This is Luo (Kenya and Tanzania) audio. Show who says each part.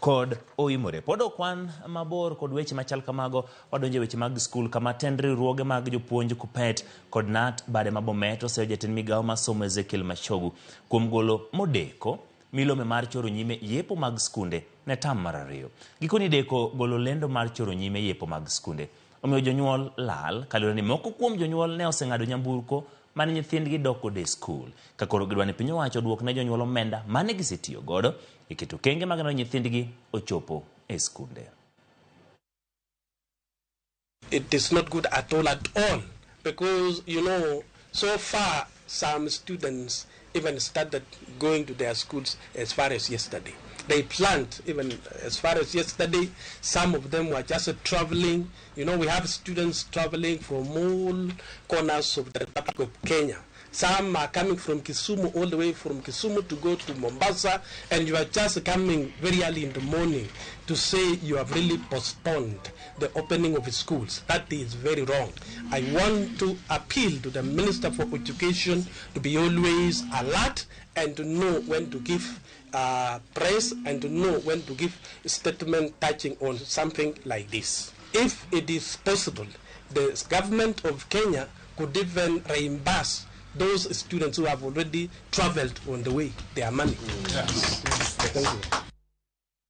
Speaker 1: kod oimore. Pod ok wan mabor kod weche machal kamago, wadonjo e weche mag skul kama tend riwruoge mag jopuonj KUPPET kod KNUT bade ma Bomet oseyo jatend migawo mar somo Ezekiel Machogu kuom golo modeko milome mar choro nyime yepo mag skunde ne tam mar ariyo. Gikoni deko golo lendo mar choro nyime yepo mag skunde omiyo jonyuol lal kaluwore ni moko kuom jonyuol ne oseng'ado nyamburko mane nyithindgi dok godo e skul ka koro gidwa ni piny owacho oduok ne jonyuol omenda mane gisetiyo godo e keto okenge mag neno ni nyithindgi ochopo e skunde.
Speaker 2: It is not good at all, because so far some students even started going to their schools as far as yesterday. They planned even as far as yesterday. Some of them were just traveling. We have students traveling from all corners of the Republic of Kenya. Some are coming from Kisumu, all the way from Kisumu to go to Mombasa, and you are just coming very early in the morning to say you have really postponed the opening of schools. That is very wrong. I want to appeal to the Minister for Education to be always alert and to know when to give press and to know when to give statement touching on something like this. If it is possible, the government of Kenya could even reimburse those students who have already traveled on the way, their money. Yes. Thank you.